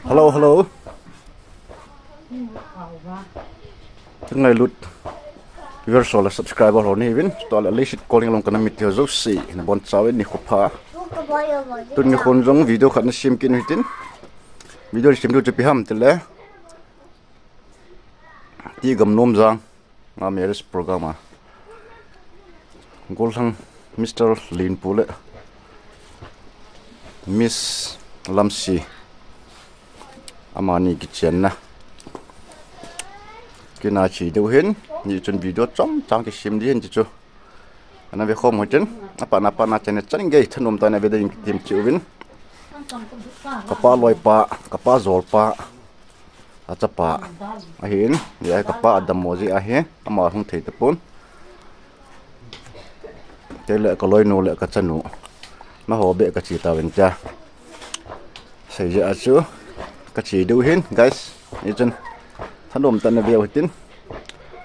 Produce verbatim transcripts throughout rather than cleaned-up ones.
Hello, hello. Ngailut viewers ho le subscriber ho nahiuvin, chuteng le leiset kolning a kana mit thei ho jouse nabonchauvin nikho pha. Tuni khon jong video khat nasem kit u hitin. Video nasem diu chu ipi ham itile, T. Gamnomjang a marriage program a Gollhang Mister Lenpu le Miss Lamsi amani kichenna kina che diu ahin, hichun video chomcha kisem ding ahin tichu ana vekhom u hitin. Apatna patna achaina chan gei thanom tah in ave dingin kitem cheh uvin. Kapa loipa, kapa jolpa, achapa ahin, hia kapa adammo jeh ahi, ama hung thei tapon. Chule kaloinu le kachanu, nangho beh kache tauvin tia sei jeh a chu kache diu ahin guys. Hichun thanom tah in ave u hitin,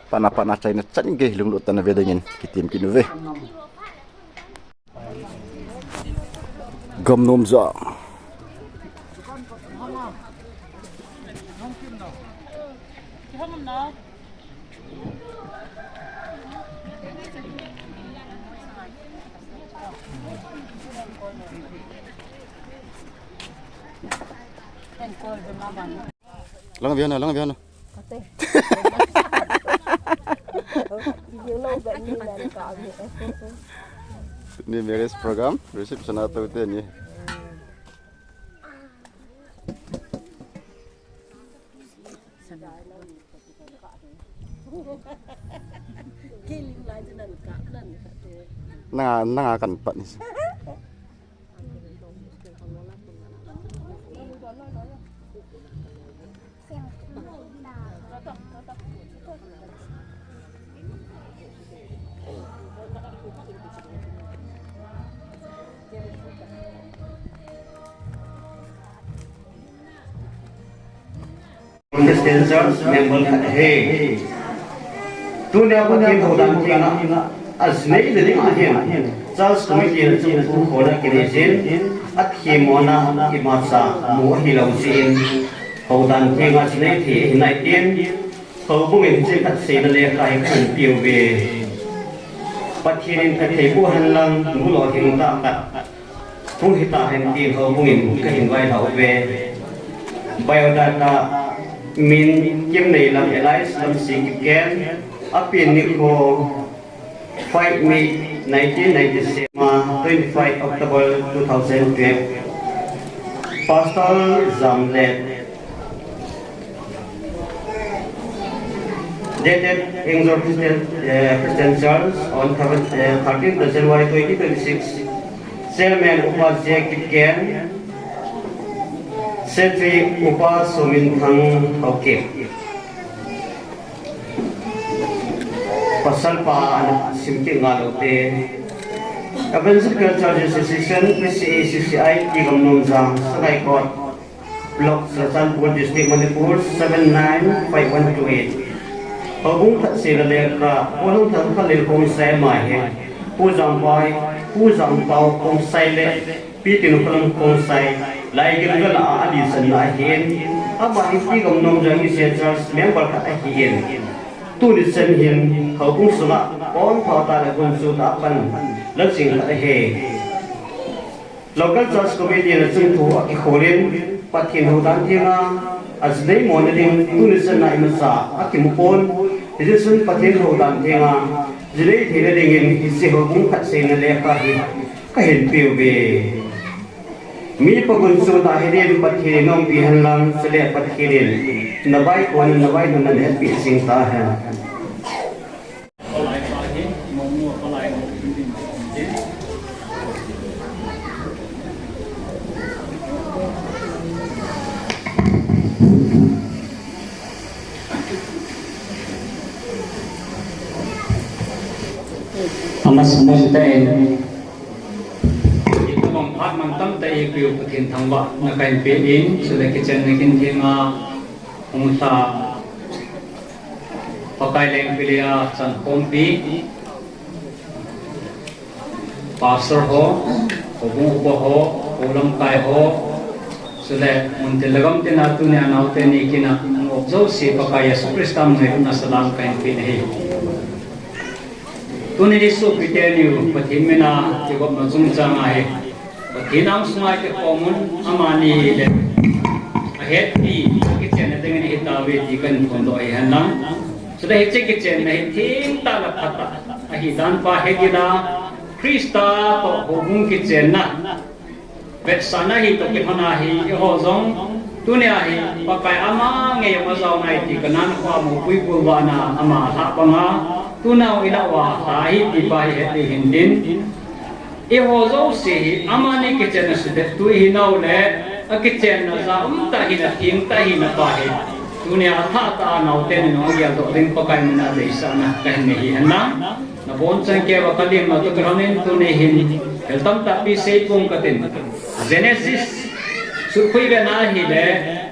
apatna patna achaina chan gei lunglut tah in ave dingin kitem kit uve. Gamnomjang. Lang ve na, lang ve na. Ni marriage program, reception a tou te ni. Nanga, nanga kan pat ni. Christian Church member khat ahi. Tunia Pathen houdan thenga ajinei le ding ahin, Church Committee in achung thu khona kinei jin, athemmona imacha mu ahilou jeh in, houdan thenga ajinei thei ahi nai tin, houbung in hiche phatseina lekha hi kahin peuve. Pathen in phatthei boh hen lang, nu lolhing tah khat hung hita hen tin houbung in kahin vailhah uve. Biodata: min Kimneilam Elias, Lamsi Kipgen, apen nikho five May nineteen ninety-six, ma twenty-five October two thousand twelve. Pastor Jamlet. Dated Engjol Christian, eh, Christian Church on thirteenth January twenty twenty-six. Chairman Upa J. Kipgen. Secretary Upa Sominthang Haokip. Pasal pa ana sim kit ngal u te. Evangelical Church Association, E C A C C I, T. Gamnomjang, Sagaikot Block, Churachandpur District, Manipur, seven nine five one two eight. Houbung phatseina lekha, Pu Lungthang Khanlil Khongsai ama hi Pu Jangpai, Pu Jangpao Khongsai le Pi Tinukholam Khongsai, Laigil gal a adeisanna ahin, ama hi T. Gamnomjang Christian Church member khat ahin. Tuni chan hin houbung sunga pon thotah le gunchu tah a pan la jing khat ahi. Local Church Committee in achung thu akikhol in, Pathen houdan thenga ajinei mona ding tuni chan a imacha akimu pon. Hijeh chun Pathen houdan thenga jinei theina dingin hiche houbung phatseina lekha hi kahin peuve. Mi pa gunchu tah hiding in Pathen in umpi hen lang, chule Pathen in navai kon in navai lhon in nahetpi jing tahen. Amasang in itobang phat mantam tah eipeu Pathen thangvahna kahin pe in, chule kichenna kin thenga hung lha Pakai Lengpilei a chankhompi, Pastor ho, houbung upa ho, houlamkai ho, Chule, muntin le gamtin a tunia naote ni kina ngop jouse Pakai Jesu Christa min in ngailut na salam kahin pe ahi. Tuni ni sopite niu Pathen mina kigopna chungchang ahi. Pathen angsunga kikhom un, amani le ahetpi kichenna dingin ahitauve ti kahin phondoh ahi henlang. Chule hiche kichenna hi thengtah le phatah ahidan pa hetding a Christa toh houbung kichenna vetsahna hi toh kilhon ahi, eiho jong tunia hi Pakai ama ngei jong ajao nai ti Canaan khoa mopui bulvahna ama lhah banga, tuna ilah uva lha ahi ti pa hi het diu hintin. Eiho jouse hi amani kichenna sudettu ihinau le, akichenna ja umtah hina, thengtah hina pa hi tunia athah tah a naote nin ageldoh ding Pakai mina deisahna kahin nei ahi henlang. Nabonchauvin keiva kalimna toh kilhonin tuni hin thil tamtahpi seipong katin. Genesis sut khui vena ahile,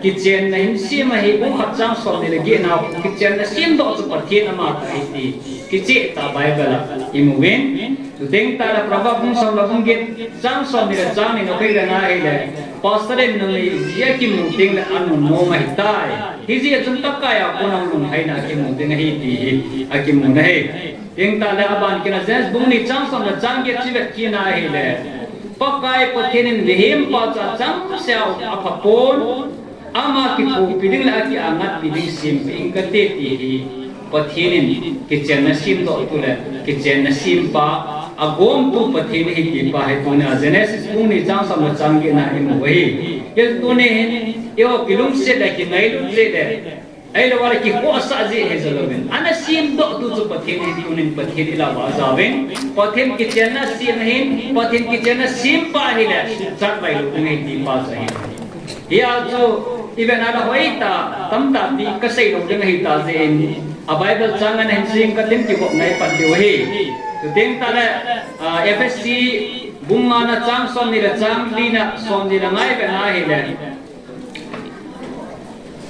kichenna hin sem ahi, bung khat chang somni le get na, kichenna semdoh chu Pathen amatah ahi ti kicheh tah Bible a imuvin. Chuteng tahle Proverbs bung som le bung get chang somni le chang ni na khui vena ahile, pastor in numei ji akimu tengle anung mong ahitai. Hijeh chun Pakai a kona lunglhaina akimu ding ahi ti hi akimu na ahi. Teng tahle aban kit na James bung ni chang som le chang get chu vet kit na ahile, Pakai Pathen in mihempa chu achangse a aphapon, ama kithopi ding le akiangatpi ding sempeh inge kati ti hi Pathen in kichenna semdohtu le kichenna sempa, agomtu Pathen ahi ti pa hi tunia Genesis bung ni chang som le chang get na imu u ahi. Kei tuni hin eiho kilungset le kingailut jeh le, ahilou le kikhohsah jeh ahi jalouvin, ana semdohtu chu Pathen ahi, tunin Pathen ilah uva ajaovin, Pathen kichenna sem ahin, Pathen kichenna sempa ahile suhchat vailou ding ahi ti pa chu ahi. Hia chu ivet na le hoitah, tamtahpi kasei lou ding ahitah jeh in, a Bible chang ana hin sim katin kigopna ipat diu ahi. Chuteng tahle, ah, Ephesi bung nga na chang somni le chang li na somni le nga ivet na ahile,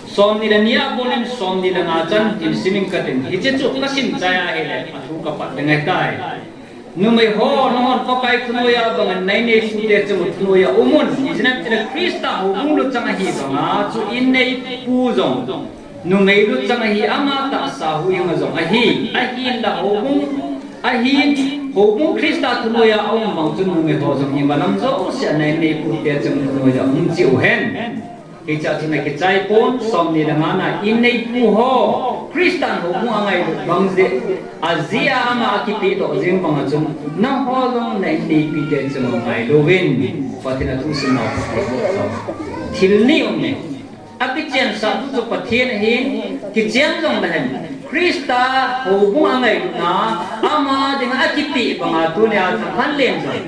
somni le ni a konin somni le nga chan hin sim inge katin. Hiche chu kasim chai ahile athu kapat ding ahitai. Numei ho, nanghon Pakai thunoiya banga nainneipute chunga thunoiya umun. Ijeh inem itile Christa houbung luchang ahi banga chu inneipu jong numei luchang ahi, ama tahsa huhhinga jong ahi. Ahinla houbung, ahin houbung Christa thunoiya aum bang chun numei ho jong imalam jousea nainneipute chunga thunoiya um cheh uhen. Hichea chun akichai pon, somni le nga na inneipu ho Christan houbung angailut bang jeh, ajeh a ama akipehdoh jeng banga chun nangho jong nainneipute chunga ngailu uvin, Pathen athusim nau thil ni um e. Akichensahtu chu Pathen ahin, kichen jong nahin, Christa houbung angailutna, ama dinga akipeh banga tunia chu hanlen jong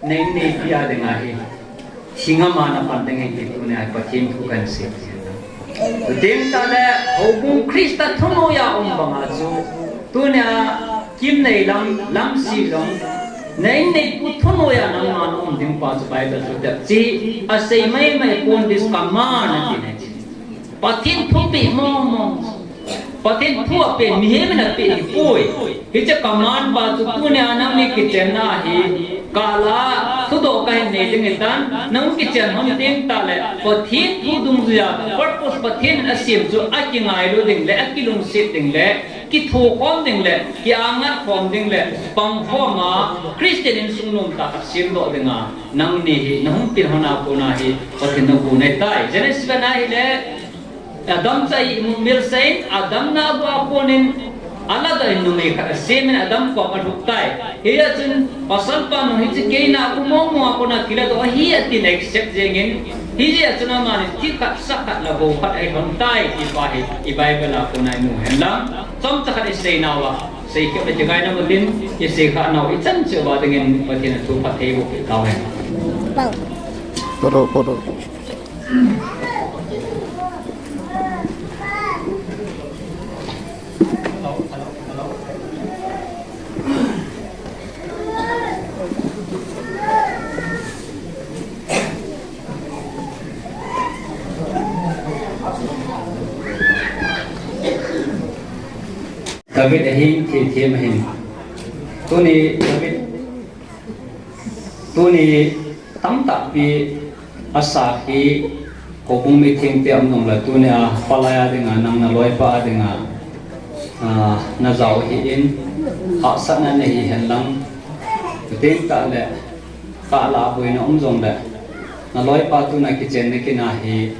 nainneipi a dinga hi thingam a napan ding ahi ti tunia hi Pathen thu kahin sei. Chuteng tahle houbung Christa thunoiya um banga chu tunia kimnei lam, lamse jong, nainneipu thunoiya nangma naum ding pa chu Bible thutep chu asei maimai pon, this command ati na chu. Pathen thupeh mong mong. Pathen thu apeh, mihem in apeh ahipoi. Hiche command pa chu tunia nangni kichenna hi kala thudoh kahin nei ding ahitan, nang kichen lhon teng tahle Pathen thu dungjuiya purpose Pathen in asem chu akingailu ding le akilungset ding le kithokhom ding le kiangat khom ding le pangkhom a Christian insung nomtah khat semdoh dinga nangni hi nahung pil lhon a kona hi Pathen nagon ahitai. Genesis vena ahile, Adam chu a-imut mel sah in, Adam nabou a konin, aladoh in numei khat asemin Adam kom alhut tai. Hia chun pasalpa nung hiche keina um mong mong a kona kiladoh ahi atin accept jengin, hijeh a chun amani thi khat, sa khat, la bou khat ahi lhon tai ti pa hi i Bible a kona imu henlang. Chomcha khat isei nauva, sei kit le kigai namu tin, isei kha nau ichan cheh uva dingin Pathen in thu phatthei eiboh peh tauhen. Paro, paro. David ahin, thilthem ahin. Tuni David, tuni tamtahpi asakhi, Houbung mi thengte um jongle tunia, palai a dinga, nang naloipa a dinga, ah, najao hi in, hahsatna nahi henlang, teng tah le, kah lah a boina um jongle, naloipa tuna kichenna kin a hi,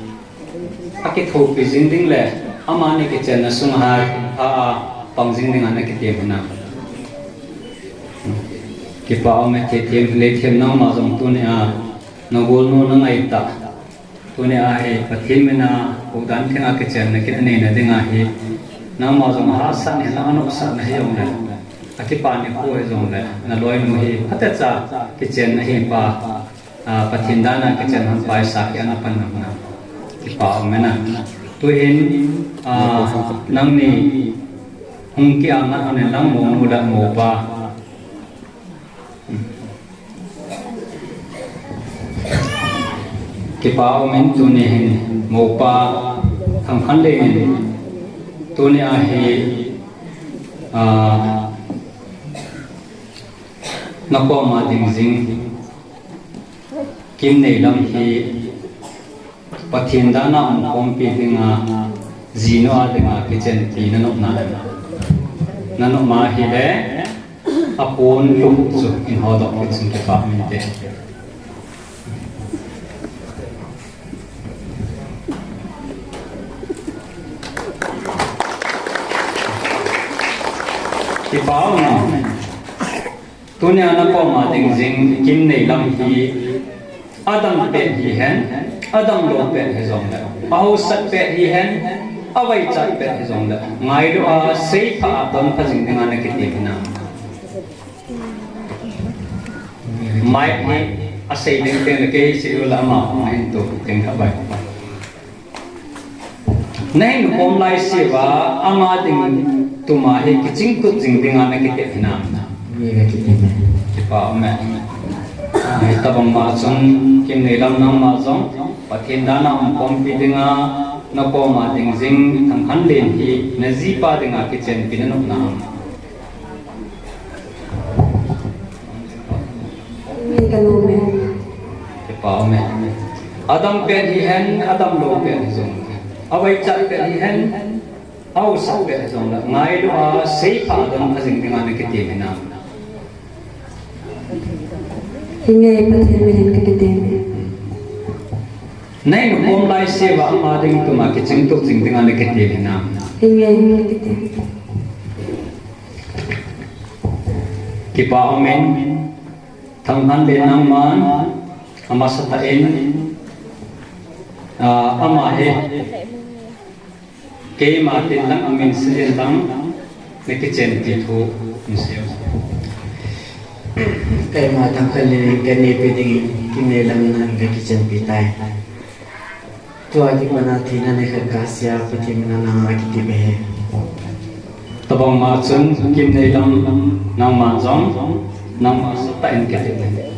akithopi jing ding le, amani kichenna sunga, a, a, pang jing dinga nakitem hinam. Kipa ume, Thithem, Leithem nangma jong tunia, nagolnu nangaitah. Tunia hi Pathen mina, houdan thenga kichenna kin aneina dinga hi, nangma jong hahsat hilang anopsahna hijongle, akipa nikho hijongle, naloinu hi phatecha kichenna hi pa, ah, Pathen dana kichen hon paisa ki ana pan nang na. Kipa ume na. Tuhin, ah, nangni hung ki-anga hon in lang, mounu le mopa. Kipa umin, tuni hin mopa Thangkhanlen in tunia hi, ah, nakoma ding jing Kimneilam hi Pathen dana umkhompi dinga, jinu a dinga kichenpi nanop na em? Nanop ma hile, apon lhum chu in hodoh kit chun kipa umin te. Kipa umin. Tunia nakoma ding jing Kimneilam hi adang pet hihen, adang lou pet hijongle, ahaosat pet hihen, avaichat pet hijongle, ngailu a seipha a donpha jing dinga nakitem hinam. Mai hi asei ding teng le kei sei u le ama hung hin to teng kha bai. Nahin khom laiseuva, ama ding tuma hi kichingtup jing dinga nakitep hinam? Ni nakitep e. Kipa ume. Hitobang ma chun Kimneilam nangma jong Pathen dana umkhompi dinga, nakoma ding jing Thangkhanlen hi najipa dinga kichenpi nanop na em? Ni kanom e. Kipa ume. Adang pet hihen, adang lou pet hijongle, avaichat pet hihen, ahaosat pet hijongle, ngailu a seipha a donpha jing dinga nakitem hinam? Hinge, Pathen minin kakitem e. Nahin khom laiseuva ama ding tuma kichingtup jing dinga nakitem hinam? Hinge, kakitem. Kipa umin, Thangkhanlen nangman, amasatah in, ah, ama hi, keima tin lang amin seijin lang, nakichenpi thu, in seiyo. Keima Thangkhanlen in kanepi ding, Kimneilam in nakichenpi tai. Tua kipana thina neikhat kasea, Pathen mina nanga kitep ahi. Tobang ma chun Kimneilam nangma jong, nangma sotah in kitep ahi.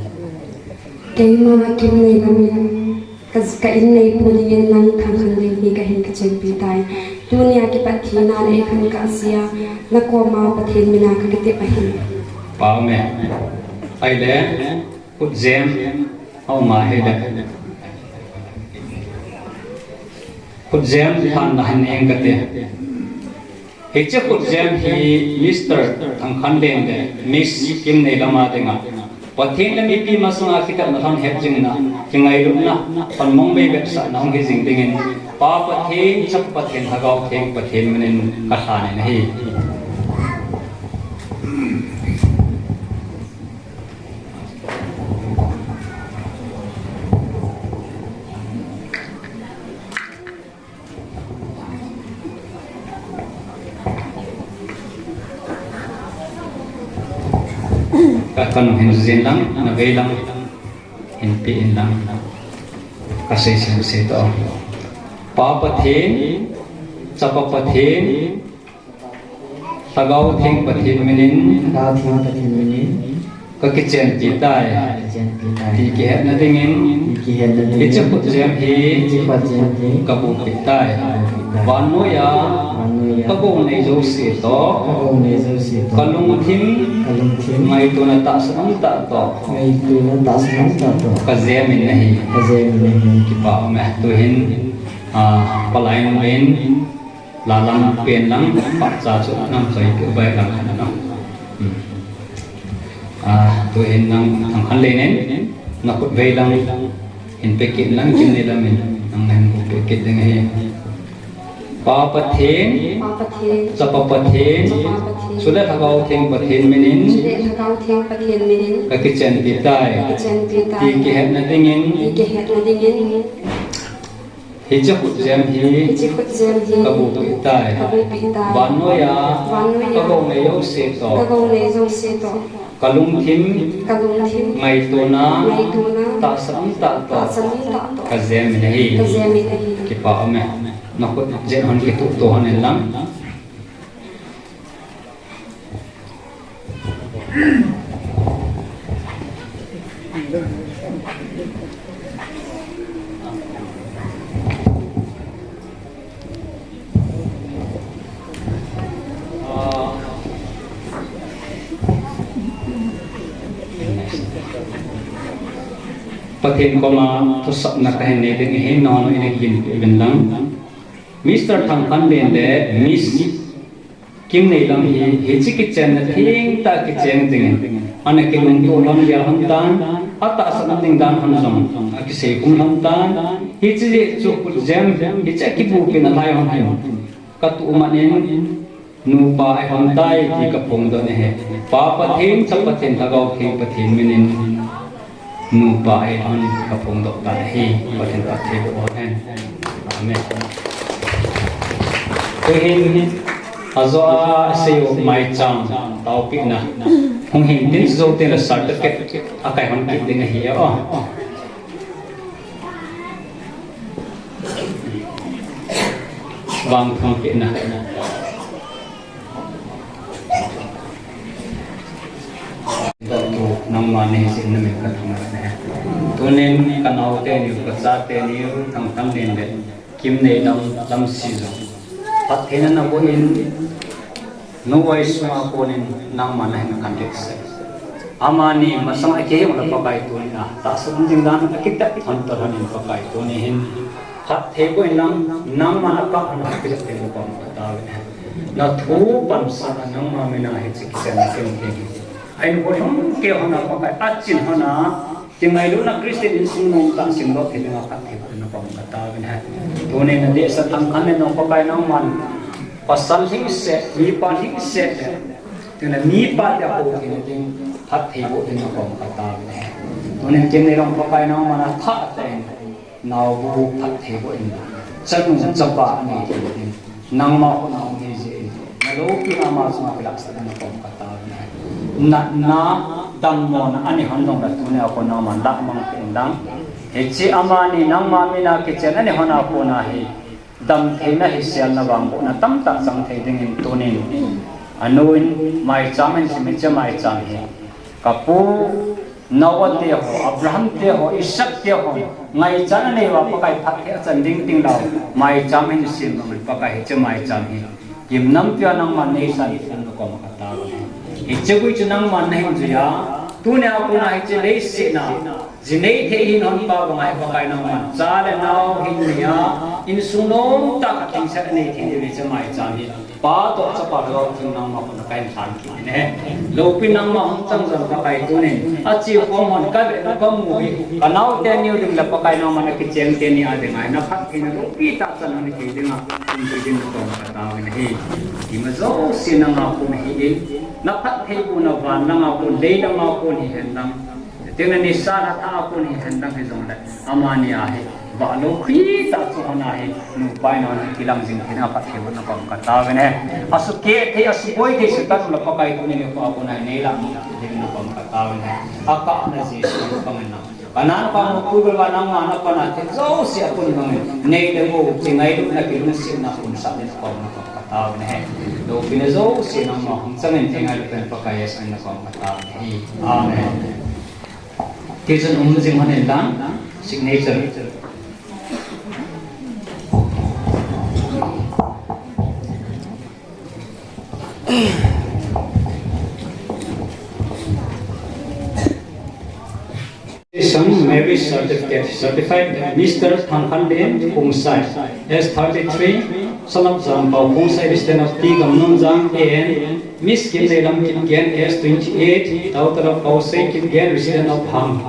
Keima Kimneilam in ka, ka in neipu dingin nang Thangkhanlen hi kahin kichenpi tai. Tunia kipat thina neikhat kasea, nakoma Pathen mina kakitep ahi. Pau me. Ahile, khutjem, auma hile. Khutjem, phan la hin eng kate. Hiche khutjem hi Mister Thangkhanlen le Miss Kimneilam a dinga, Pathen le mipi masanga kitetna lhon het jing na, kingailutna, panmong bei vetsahna hung hi jing dingin, Pa Pathen, Chapa Pathen, Lhagao Theng Pathen minin kalhan in ahi. Ka, kanung hin jin lang, navei lang, hinpe in lang. Kasei sese to. Pa Pathen, Chapa Pathen, Lhagao Theng Pathen minin. Lhagao Theng Pathen minin. Ka kichenpi tai. Kichenpi tai. Ti kihetna dingin. Ti kihetna dingin. Hiche khutjem hi. Hiche khutjem hi. Ka buhpi tai. Ka buhpi tai. Vannoiya. Vannoiya. Ka gou nei jouse toh. Ka gou nei jouse toh. Ka lungthim. Ka lungthim. Ngaitona tahsan umtah toh. Ngaitona tahsan umtah toh. Ka jemin ahi. Ka jemin ahi. Kipa ume. Tuhin, ah, palai in. Lalam pen lang, pahcha chu nam choi pi bai lang na. Hmm. Ah, tuhin nang Thangkhanlen in, na khut vei lang, hin pekit lang, kin ni lam in, nang hin pekit ding ahi. Pa Pathen, Pa Pathen, Chapa Pathen, Chapa Pathen, Chule Lhagao Theng Pathen minin, Chule Lhagao Theng Pathen minin, ka kichenpi tai, ka kichenpi tai, ti kihetna dingin, ti kihetna dingin. Hiche khutjem hi. Hiche khutjem hi. Ka buhpi tai. Ka buhpi tai. Vannoiya. Vannoiya. Ka gou nei jouse toh. Ka gou nei jouse toh. Ka lungthim. Ka lungthim. Ngaitona. Ngaitona. Tahsan umtah toh. Tahsan umtah toh. Ka jemin ahi. Ka jemin ahi. Kipa ume. Na khutjem hon kituh to hon in lang. Pathen koma thusapna kahin nei ding ahi, nangho in ina ginpeh uvin lang. Mister Thangkhanlen le Miss Kimneilam hi, hiche kichenna thengtah kicheng dingin, ana kilungto lhon gel lhon tan, atahsan ding dan lhon jong, akisei khum lhon tan, hiche jeh chu khutjem, hiche akibuhpi nalai lhon hin, katuh man in, nupa ahilhon tai ti kaphongdoh in ahi. Pa Pathen, Cha Pathen, Lhagao Theng Pathen minin. Nupa ahilhon kaphongdoh tan ahi, Pathen phattheiboh hen. Amen. Tuhin, ajo a sei u maicham taopehna. Hung hin tin jou teng le certificate akai lhon kit ding ahi o. Vangphatpehna. Doctor, nangma nei jeh in namin kathangvah e. Tunin kanaote niu, kachate niu, Thangkhanlen le Kimneilam, Lamsijong. Phattheina naboh in, nu-oi sunga konin nangma nahin khanlet sah. Amani masang a kei jong le Pakai tunia tahsan ding dan akitep lhon toh lhonin Pakai tuni hin phatthei boh in lang, nangma nakah lhon a kile teng le pom kataove. Nathu pansatna nangma mina hiche kichenna keng keng hi. Ahin bol lhon kei lhon a Pakai achin lhon a, kingailutna Christian insung nom tah simdoh thei dinga phatthei boh in napom kataove. Tunin nadehset Thangkhanlen jong Pakai nangman pasal lhingset, mipa lhingset le, tuna mipa te akou theina ding phatthei boh ding napom kataove. Tunin Kimneilam Pakai nangman athah tah in naobu phatthei boh in, chanu chapa anei theina ding nangma khut a um ahi jeh in, naloupina ama chunga kilahsah ding napom kataove. Natna, dammona anei lhon jongle tunia kon nangman lahmang peh in lang. Hiche amani nangma mina kichen anei lhon a kona hi damtheina, hiselna, vangbohna tamtah chang thei dingin tunin, anu in maicham ahin sim, hiche maicham hi kapu Noah te ho, Abraham te ho, Isaac te ho ngaichat anei uva Pakai phatthei achan ding tengleh maicham ahin sem uva Pakai hiche maicham hi gimnampi a nangman neisan ding nakom kataove. Hiche gui chu nangman nahin jui a, tunia kona hiche leiset a ji nei thei hinkho pa banga hi Pakai nangman cha le nao hin nei a, insung nom tah a thengset anei thei diu hiche maicham hi Pa toh Chapa Lhagao Theng nangma khut a kahin lhan kit in ahi. Loupina nangma hung chang jong Pakai tunin ache khom hon kave kamu hi, kanaote niu ding le Pakai nangman akichengte nia dinga hi naphattheina loupi tah chan hon thei dinga hung jui ding nakom kataove ahi. Ima jouse nanga kon ahin, naphattheibohna van langa kon, lei langa kon hihen lang, teng le nisa lha tha a kon hihen lang hijongle, amani a hi vah loupi tah chu hon a hi nupa in hon kilang jing theina phatthei boh nakom kataove. Asukeh thei, asuboi thei, sutat le Pakai tunin nikho a kon a hi neilah ding nakom kataove. Akahna Jesu pang in nang Kana pa mo pu ba na ma na pa na te zo si a pun nong nei de mo ti ngai du na ki lung si na pun sa ni pa na pa ka ta ne he. Do pi ne zo si na ma hung chang en te ngai du pen pa ka yes na pa ka ta ne he. Amen. Ti chun um jing hon en dan signature. Some marriage certificate certified that Mister Thangkhanlen Khongsai, age thirty-three, son of Jampao Khongsai, resident of T Gamnomjang, and Miss Kimneilam Kipgen, age twenty-eight, daughter of Paosei Kipgen, resident of Ham,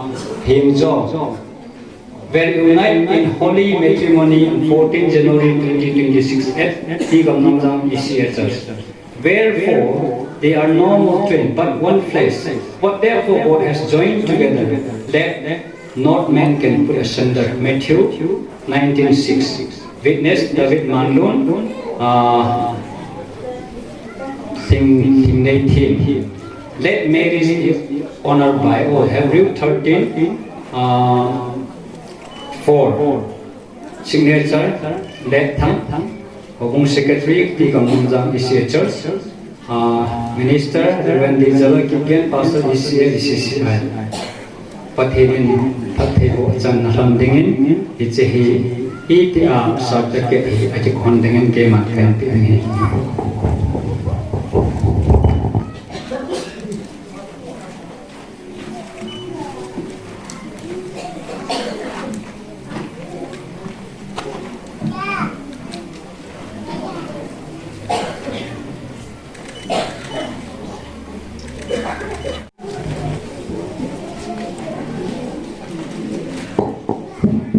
Hemjo, were united in holy matrimony on fourteen January twenty twenty-six at T Gamnomjang E C A Church. Wherefore, they are no more twain, but one flesh. What therefore God has joined together, let not man can put asunder. Matthew nineteen six. Witness David Manlun, uh, Sing, Singnei Thim. Let marriage be honored by all. Hebrew thirteen, uh, four. Signature, Let Thang, Houbung Secretary, T Gamnomjang E C A Church, uh, Minister, Reverend D Jala Kipgen, Pastor E C A, E C C I. Pathen in phattheiboh channa lhon dingin, hiche hi, itia certificate hi akikhon dingin keiman kahin pe ding ahi.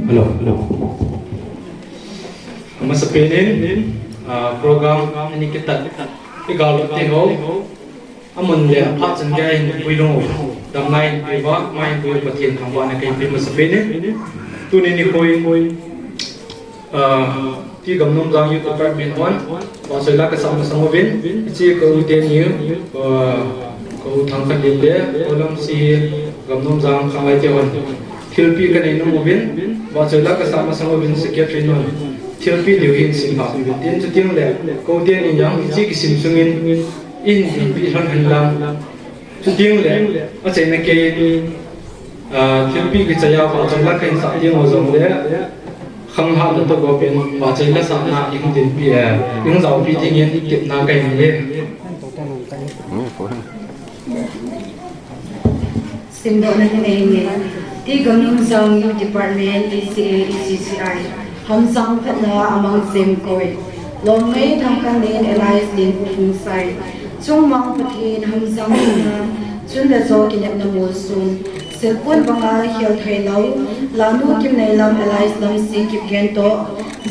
Hello, hello. Amasapen in, ah, program ani kitat i gallut te ho. Amun le aphat chan gei in puilung u, damna in puiva, mai in pui Pathen thangvahna kahin pe masapen in. Tuni nikho in, ah, T Gamnomjang Youth Department hon vahchoi la kasah masang uvin, hiche ka u teni, ah, ka u Thangkhanlen le, ka u Lamsi, Gamnomjang khanglai te hon thilpeh kanei nom uvin, vahchoi la kasah masang uvin secretary nun thilpeh diu hin simphah uvin tin, chuteng le ka u teni jong hiche kisim sungin, in dinpi lhon hen lang. Chuteng le, achaina kei in, ah, thilpeh kichai a vahchoi la kahin sah teng u jongle, khangthah le toh gop in, vahchoi la sahna in dinpi, eh, in jaopi dingin tepna kahin nei e. Simdohna hi nei nge. T Gamnomjang Youth Department, E C A, E C C I. Hamjang phatna amang Jemkoi. Lomngei Thangkhanlen alias Lenpu Khongsai. Chungmang Pathen hamjang phatna, chun le jo kinepna molsom. Silpon banga khel thei lou, Lanu Kimneilam alias Lamsi Kipgen toh,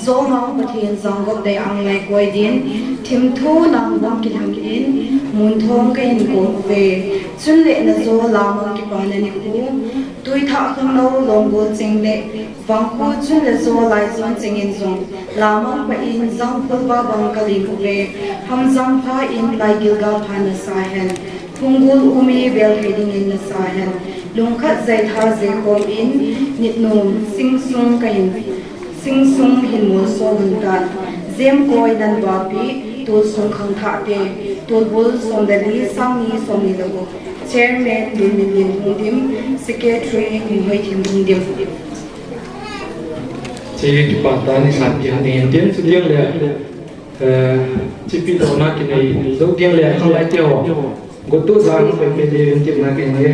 jomang Pathen jangop dei anglai koi din, thimthu nang bang kilham in, munthong kahin kom uve. Chun le najo lamang kipana nikho, tuithah khangnou longgol cheng le, vangkho chun le jo laijon cheng in jong, lamang pah in jangkhol vabang kalem uve. Hamjang pha in laigil ga pha nasa hen. Phunggol umi bel thei dingin nasa hen. Lungkhat jaitha jaikhom in, nitnom singsung kahin, singsung hin molso un tan. Jemkoi Nanvapi, tolsung khangthah te, tolbul som le li, sangni somni le gup. Chairman Lunminlen Hungdim, Secretary Ninghoithim Hungdim. Hiche kipah tah in isan peh ding ahin tin, chuteng le, eh, hiche pehdohna kinei jou teng le khanglai te ho. Gotoh jang peh peh ding ahin tin na kinei.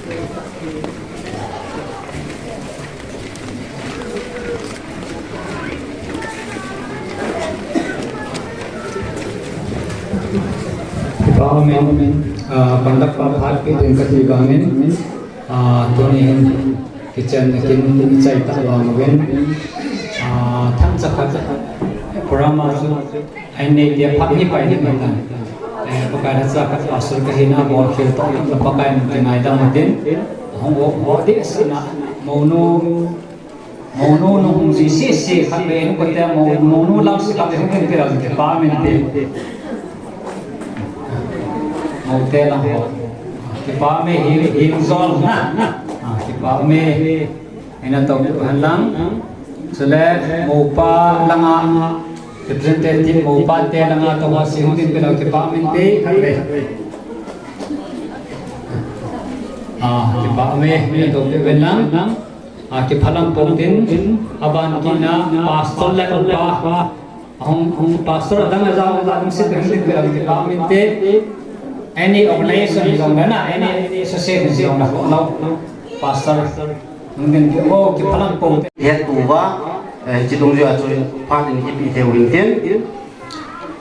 Amen. Ah, conductor phat pe ding kati bangin, ah, tuni hin kichenna kin ichai ta vang uvin. Ah, thancha khat program a chu Ahin nei tia phat hi pai ding ahitan. Eh, Pakai lhacha khat pastor kahin a bol khel toh toh Pakai in kingaidam utin. Hung ho ho ding asina. Mounu, mounu nung hung ji sese khat le hung kote mo, mounu lam se khat le hung kin pe lam kipa min te. Moute lam ho. Kipa me hi, hi zol na. Ah, kipa me. Ina to han lang. Chule, mopa langa, representative mopa te langa to ma si hung din pe lo kipa min te, khat le. Ah, kipa me, ina to pe ven lang. Ah, kiphalam pon tin, aban kina, pastor le upa. Ahung, hung pastor adang aja, adang sit hung sit hung sit hung sit hung sit. Any organization jong le na, any, any association jong le, no, pastor. Hung din ki, oh, kiphalam pon tin. Hetuva, eh, hiche dungjui a chu phat in ipi thei u hin tin.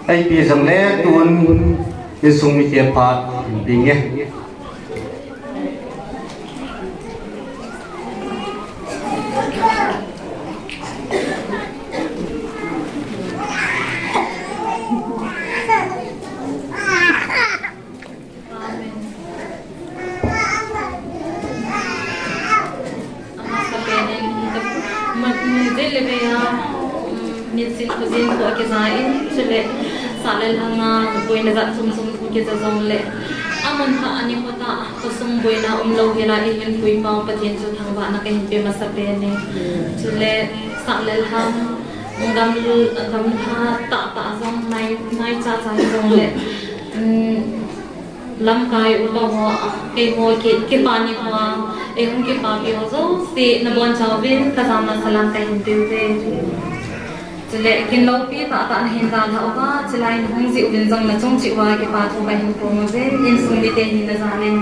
Ipi jong le tun insung mite phat in ding e. Amen. Amasa pen in, ma, vel le vei a, um, nisin khojin toh akija in, chule, sah le lhang a, boina jat chom chom akija jong le, amun pha ani kho ta, khosung boina umlou hel a, eihin puipau Pathen chu thangvahna kahin pe masa pen e. Chule, sah le lhang, gam, gamla tah tah jong, nai, nai cha cha jong le, um, Lamkai upa ho, keiho ki, kipa ni ho, eihung kipapi ho jouse, nabonchauvin, kajana salam kahin peuve. Chule, kin loupi tahtah nahin dalha uva, chulai nahung jih uvin jong nachung cheh uva, kipa thu kahin phong uve, insung mite hin najan in.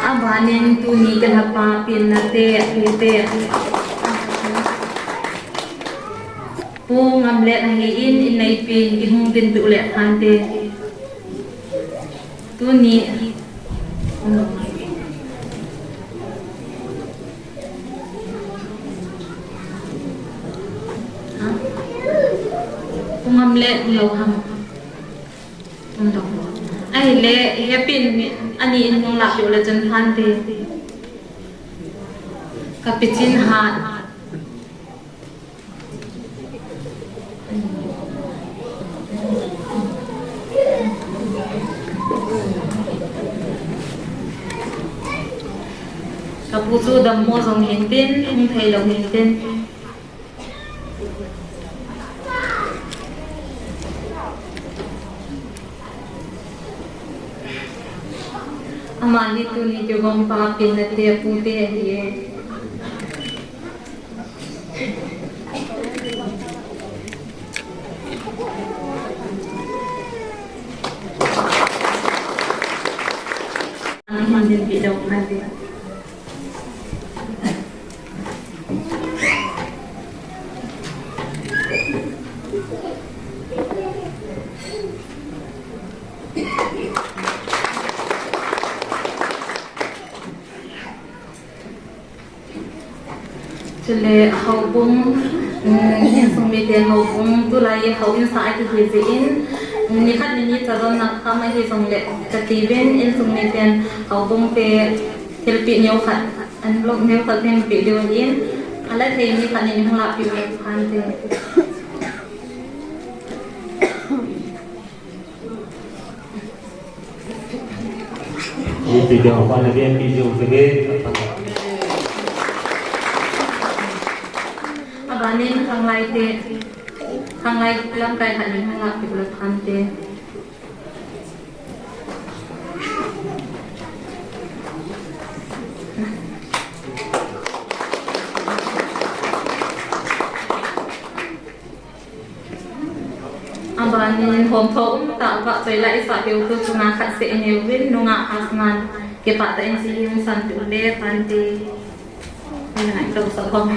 Abanin tuni kalhapa penna te, ate. Pu Ngamlet ahin, inneipin, ihung dinpeh u le phante. Tuni. Ha? Pu Ngamlet, lo ham. Tum dong. Ahile, hepin, ani in nung lah peh u le chun phante. Kapi chin hat. Kapu chu dammo jong hintin, hung thei lou hintin. Ama hi tuni kigong pa penna te, pute ahi e. Ana hung dinpeh dau phante. Chule houbung, um, insung miten houbung, tulai houin sa akihi jeh in, um, nikhat ni ni cha jong nakham ahi jongle, kati uvin insung miten houbung te thilpeh neo khat, envelope neo khat hin peh diu ahin, ala thei nikhat ni ni hung lah peh u le phante. Ipi dia apa lagi yang video tu ke? Abanin khanglai te, khanglai lamkai khat ni hung lah peh u le phante. Panin hom tho um ta va choi la isa heu tu chunga khat se in heu vin nunga asnan ke pa ta in si yung san tu le pan ti. Ina ngai to sa hom.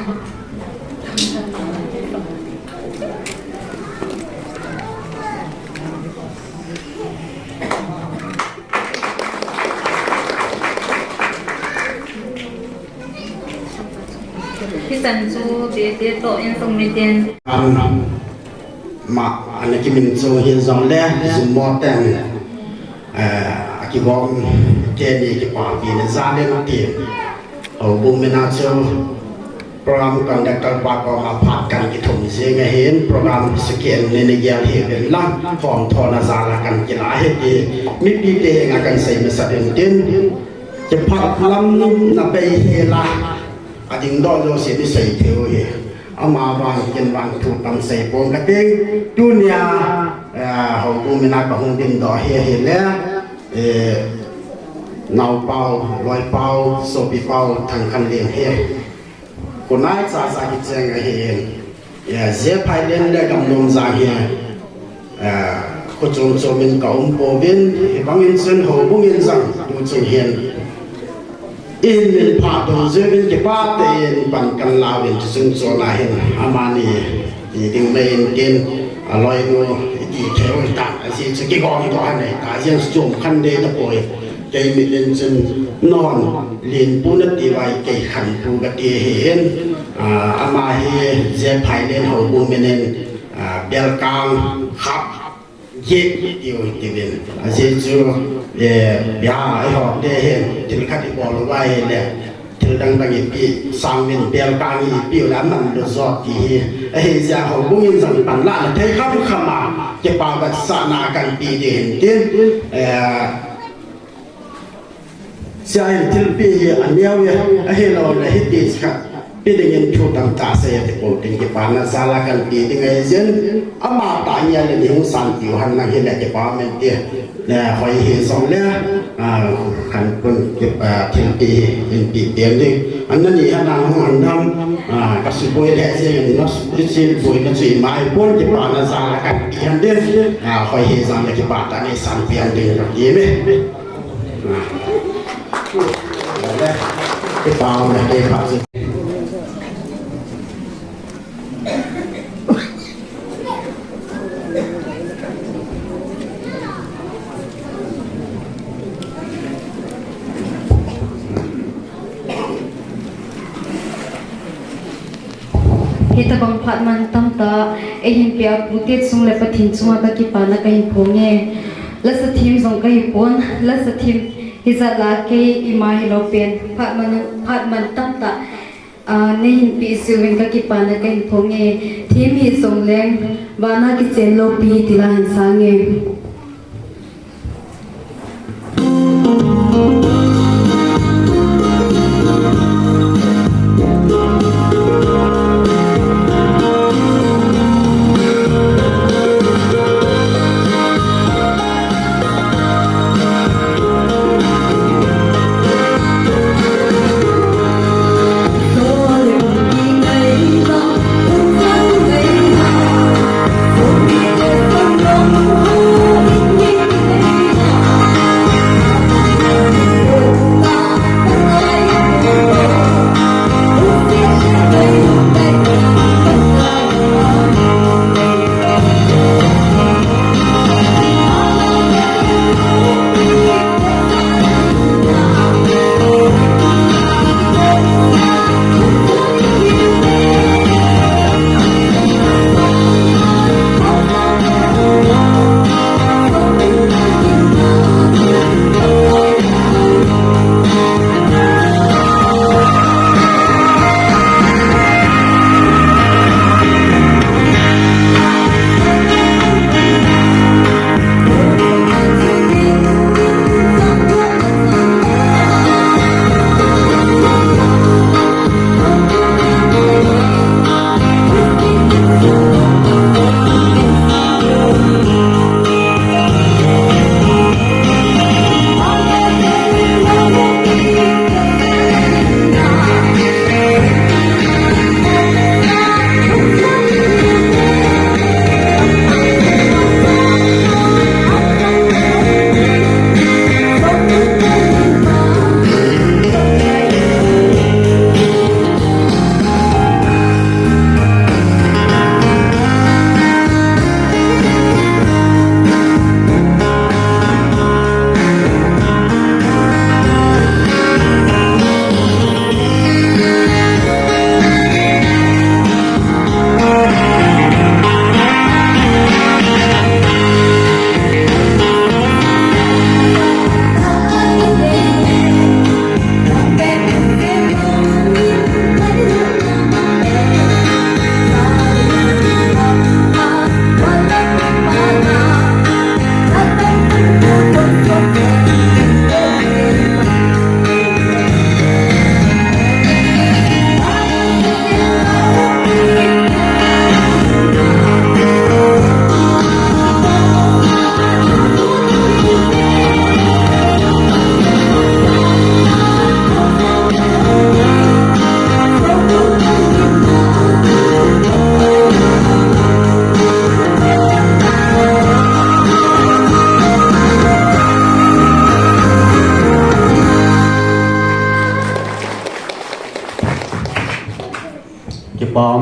Hisan chu te te to in song mi ten. An ma ana kimin chu hin jong le zum mo ten. Eh, akibom te ni kipa pi na za le na ti. Houbung mina chu program conductor pa koma phat kan kithum jing ahin, program second ni ni gel hi ven lang, hom tho na jal a kan kila hi ti, mipi te henga kan sei masa den tin, kiphat lam na bei hi la, ading doh jouse ni sei thei u hi. Ama vang ken vang thu tam sei pon ka ting, tunia, eh, houbung mina ka hung din doh hi hi le, eh, naopau, loipau, sopipau, Thangkhanlen hi. Konai chacha kicheng ahi in. Ya, Jephailen le Gamnomjang hi. Ah, kho chom chom in ka um pouvin, hibang in chun houbung in jong, tu chun hin. In min pha to jeh in kipa te in pan kan la uvin chu chung chon a hin. Amani, i ding mai in tin, aloi nu, i ti thei u ta, ajeh chu kigong doh a nei ta, jeh chom khan de ta poi. Kei mit in chun non, lin pu na ti vai kei khan pu ka ti hi in, ah, ama hi Jephailen houbung min in, ah, Belkang Khap Gek ti u ti vin. Ajeh chu, eh, bia i hom te hin, thil khat i bol u vai le, thil dang dang i pi, sang min Belkang i pi u la man lo jo ti hi. Ahi jeh a houbung in jong pan la na thei kham kham a, kipa vat sa na kan pi ding hin tin, eh, Sia hin thilpi hi aneo e, ahilou le hiti khat pi dingin thu tamtah sei ati pou tin kipa na jal a kan pi ding ahi jin, ama tah ngia le ni hung san tiu han nang hi le kipa men ti. Le hoi hi jong le, ah, kan pun ki, ah, thilpi hi in pi pian ding. An na ni han nang hung han dam, ah, ka suboi le jing in na suboi na chui mai pun kipa na jal a kan pi han ding. Ah, hoi hi jong le kipa tah ni san pian ding ka ti me. Hitabang phat man tamtah, eihin pia pu te chung le Pathen chunga ka kipana kahin phong e. Lasa thim jong kahi pon, lasa thim hijat la kei ima hilou pen, phat man, phat man tamtah, ah, neihin pe jiuvin ka kipana kahin phong e. Thim hi jong leng, vana kichen loupi ti la hin sang e.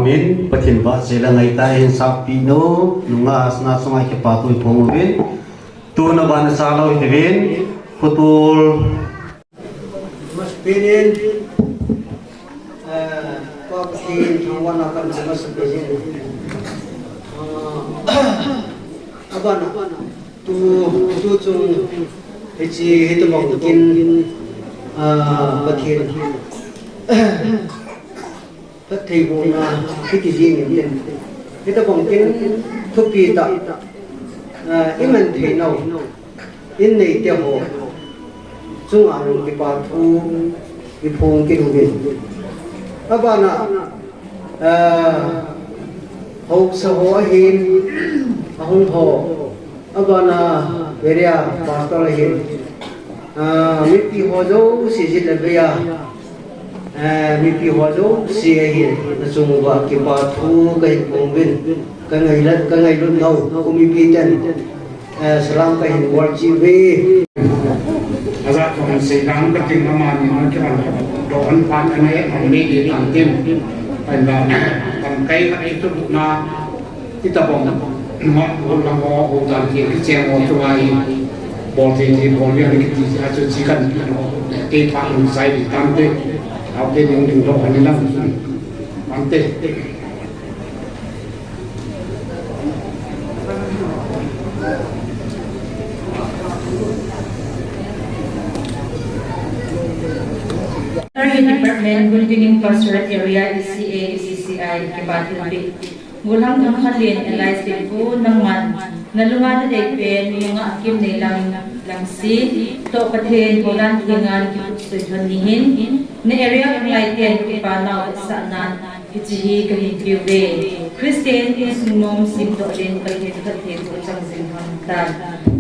Min Pathen vahchoi le ngaitah in sakpi nu, nunga asna chunga kipathu iphong uvin. Tuna vana chalou hitiuvin, khotol. Masapen in, eh, Pa Pathen thangvahna kahin che masapen in. Ah, abana, tu, tu chung, hiche, hitobang kin, ah, Pathen. Phatthei bohna, hiti jing in tin. Hitobang kin thupi tah, ah, iman thei nau, in neite ho chunga jong kipa thu iphong kit uvin. Abana, ah, haosa ho ahin, ahung ho, abana area pastor ahin. Ah, mipi ho jouse jin le vea. Ah, mipi ho jouse ahin. Nachung uva kipa thu kahin phong uvin. Ka ngailut, ka ngailut nau, kum mipi ten. Ah, salam kahin bol cheh uve. Ajat kong sei dang kating amani na kiran do an pan anai amani di tang tin. Pan da tang kai ka itu na. Itobang, ma, hol lang ho, hol dan ki, kicheng ho, chunga i, bol thei thei, bol thei, kiti, a chu chi kan, kei pa lungsai di tante, a te ding ding dong ani lang, tante. Department, Gunting Pastorate Area, E C A, E C C I, kipa thu pe. Gollhang Thangkhanlen alias Tepu, nangman, nalunga nadei pen, nunga Kimneilam Langse, toh Pathen, Gollhang Thingan, kikhut sui thon ni hin, na area khanglai ten, kipa nau vetsahnan, hiche hi kahin peuve. Christian insung nom semdoh leng Pathen phattheiboh chang jing lhon tan.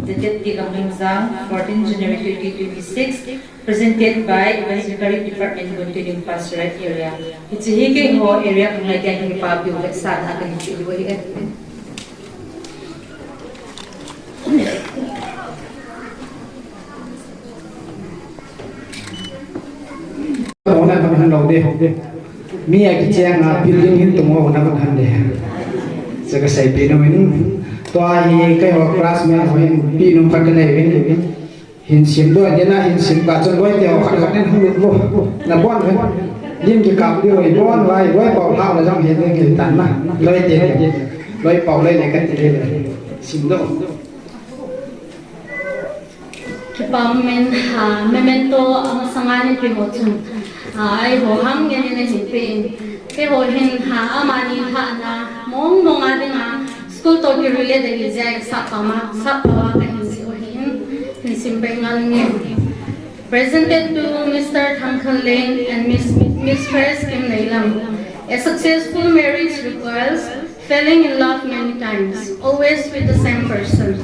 Dated date Gamnomjang, fourteen January twenty twenty-six, presented by Evangelistic Department, Gunting Pastorate Area. Hiche hi keiho area khanglai ten kipa peuve, vetsahna kahin peuve. Ona ka han lo de. Mi a kicheng a building hin tung ona ka han de. Sa ka seipeh nom in. Tua hi keiho classmate ho hin pi nom khat kanei uvin. Hin simdoh ding a, hin sim kah chun loite ho khat khat in hung lut vo. Nabon uvin. Lim kikap diu hi bon lai, loi pao lhah le jong hi ding hi tan na. Loite hi. Loi pao loi le kati le. Simdoh. Kipa moment, ha, memento amasanga hin kiho chun. Ha, eiho ham ngen in hin pe in. Keiho hin, ha, amani lhahna mong mong a dinga, school toh ki relate ahi jeh a sap pama, sap pama kahin jih u ahin, hin sim pai ngal nge. Presented to Mister Thangkhanlen and Miss, Mistress Kimneilam. A successful marriage requires falling in love many times, always with the same person.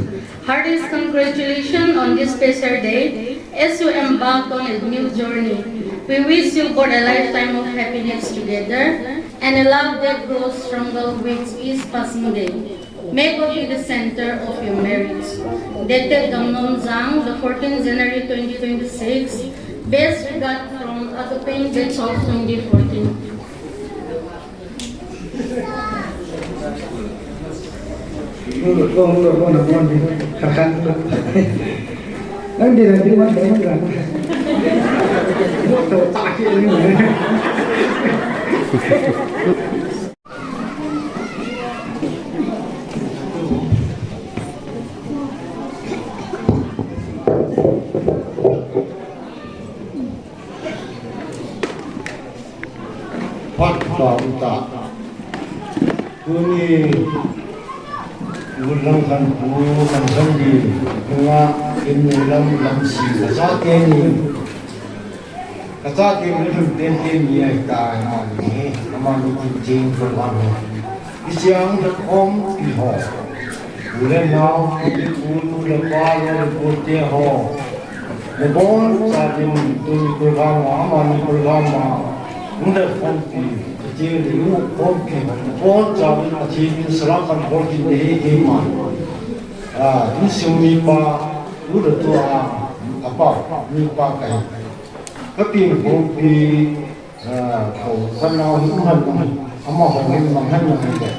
Heartiest congratulations on this special day as you embark on a new journey. We wish you both a lifetime of happiness together and a love that grows stronger with each passing day. May God be the center of your marriage. Dated Gamnomjang, the fourteenth January twenty twenty-six. Best regard from Agape Batch of twenty fourteen. Phat pa uta. Tuni Gollhang Khanpu, Khansanbi, nunga Kimneilam Langse, kachate ni. Kachate ni lhun tenten ni ahitai, amani, amani kin jing program. Isiang the khompi ho. U le nao, pi le pu, nu le pa, loi le pu te ho. Nabonchauvin tuni program a, amani program a, u le khompi, pi le pu khompi, nabonchauvin Pathen in salam kahin bol kit nahi keima. Ah, insung mipa, u le tu a, apa, mipa kahi. Kapin khompi, ah, ko, kanao hi um han um. Amaho hin mang hen mang hen te.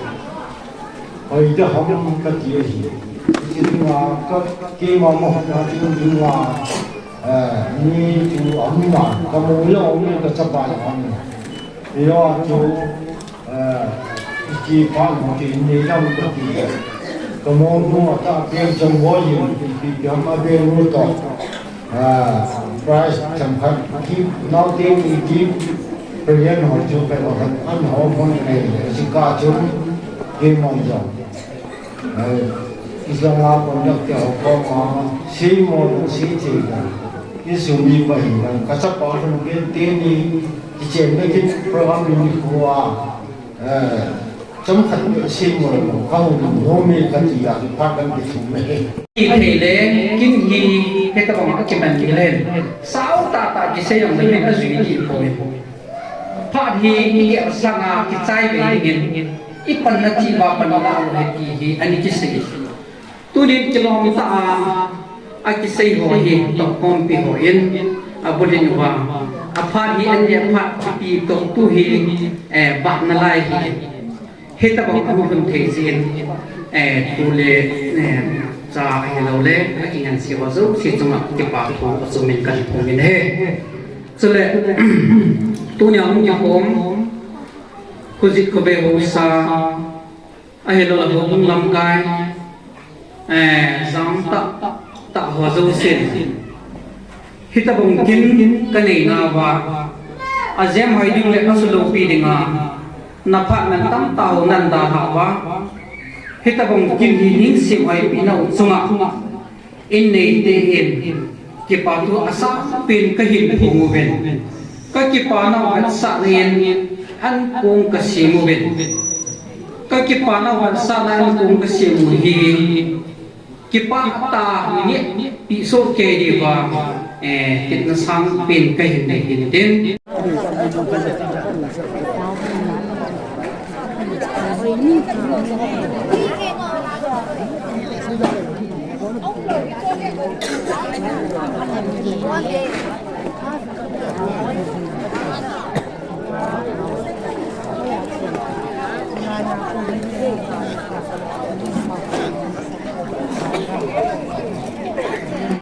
Hoida ham kati ahi. Hiche dinga ka, keima mo ka ti dinga, eh, mi chu aum na, ka mo lou aum, ka chapa lou aum. Hijeh chun, eh, kipah mo ti nei jong kati. Ka mo nu ata pen jong ho yin, ti ti ham a be nu to. Ah, prize themkhat, gift, naote ki gift, present ho chu kei ho khat, an ho hon nei, chika chu, keima jong. Eh, i jong a conduct te ho koma, seimo lou seithei a, i sumil pa hi lang, ka chapa lhun pen teni, kichenna kit program ni khu a, eh, chomkhat beh seimo lou, ka hung nom e kati a, phat kan kithum e. Ithei le, kin hi, hetobang a kiman ni le, sao tahtah kisei jong le, min ajui dih poi. Phat hi, igel sanga, kichai ve dingin, ipanna chiva panna la lou ahi ti hi, ana kisei. Tunin kilom tah a, akisei ho hi, tohkhompi hon, abulhin uva. Aphat hi, an le aphat kipi toh tu hi, eh, bah nalai hi. Hitobang a hung lhun thei jeh in, eh, tu le, eh, cha ahilou le, akingansei ho jouse chunga kipa thu achomin kahin phong in ahi. Chule, tunia hung kikhom, Khojit Khobei Haosa, ahilou le Houbung lamkai, eh, jang tah, tah ho jousen. Hitobang kin kanei nauva, ajem hoi ding le asuh loupi dinga, naphat mantam tah ho nan dalhah uva. Hitobang kin hi ning semhoipi nau chunga, in neite hin, kipa thu asang pen kahin phong uvin. Ka kipa nau vetsahna in, an kong kasem uvin. Ka kipa nau vetsahna in an kong kasem u hi, kipah tah a ningeh pi soh kei diuva, eh, kitna sang pen kahin nei hin tin.